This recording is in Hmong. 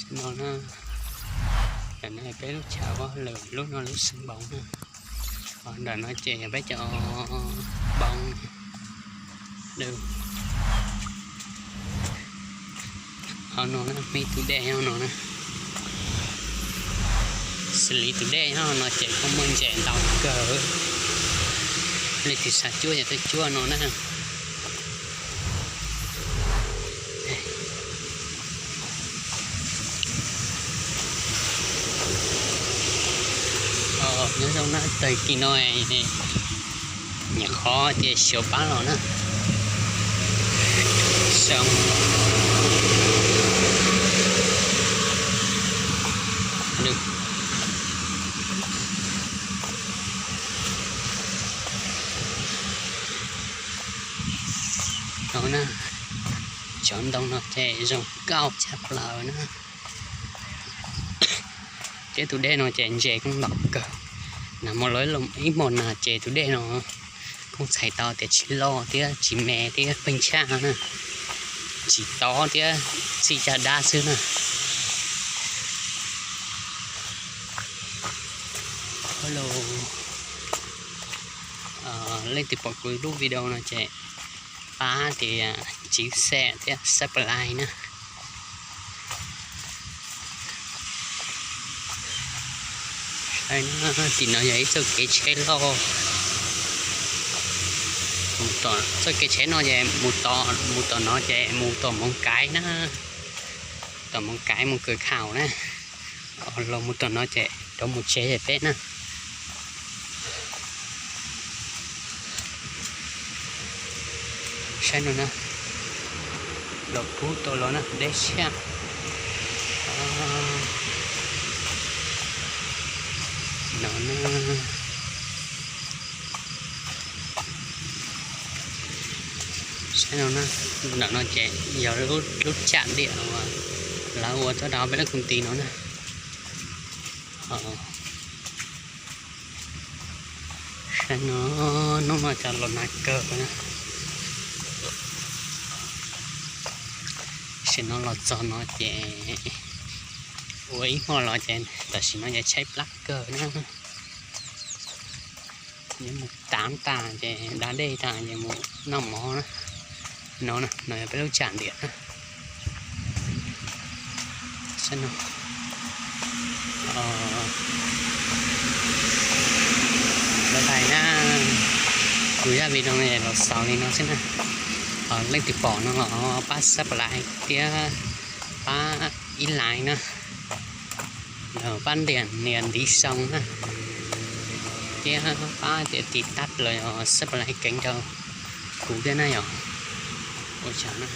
No na, ntawm no peb lub chaw lawm, lub no lub xeev npoo na. Ho ntawm no ces yog peb cov npoo. Ho no na, me tus dej nyob no na. Xws li tus dej nyob no ces kuj muaj ntses ntau kawg. Leej twg xav cuab ces tuaj cuab no na. Nyob zoo na, tag kis no nyiam qhov tias xyov pab los na. No na, cov ntoo no ces zoo nkauj tshaj plaws na. Thiab tus dej no ces ntses kuj ntau kawg. Nag hmo los ib hmos nag ces tus dej no kuj txhais tau tias tsis loj thiab tsis me thiab pheej tshaj na, tsis tob thiab txij caj dab xwb na. Hello, leej twg pom kuv lub video no ces pab tias tsiv xem thiab subscribe na. Tim no yog ib txoj kev tsheb loj. Txoj kev tsheb no ces mus tom no ces mus tom Moos Kaiv na, tom Moos Kaiv mus Kws Khaum na, los mus tom no ces rov mus tsev peb na. Saib no na, los pub tau los na, deb siab. No na, saib no na, ntawm no ces yog lub tsam diam uas lawv ua tuaj rau peb lub koom tij no na. Saib no, hnub no cas los nag kawg na. Tam sim no los txog no ces ua ib hmo los ces tam sim no ces tshaib plab kawg na. Yuav mus tav tas ces da dej tas ces mus noj mov na. No, no yog peb lub tsam diam na. Saib no. Bye bye na. Kuv zaj video no los xaus li no xwb na. Leej twg pom no los pab subscribe thiab pab ib like na. Los pab nias ntiv xoo na, thiab pab tias tiv tab los yog subscribe keev rau kuv thiab na yom. Ua tsaug na.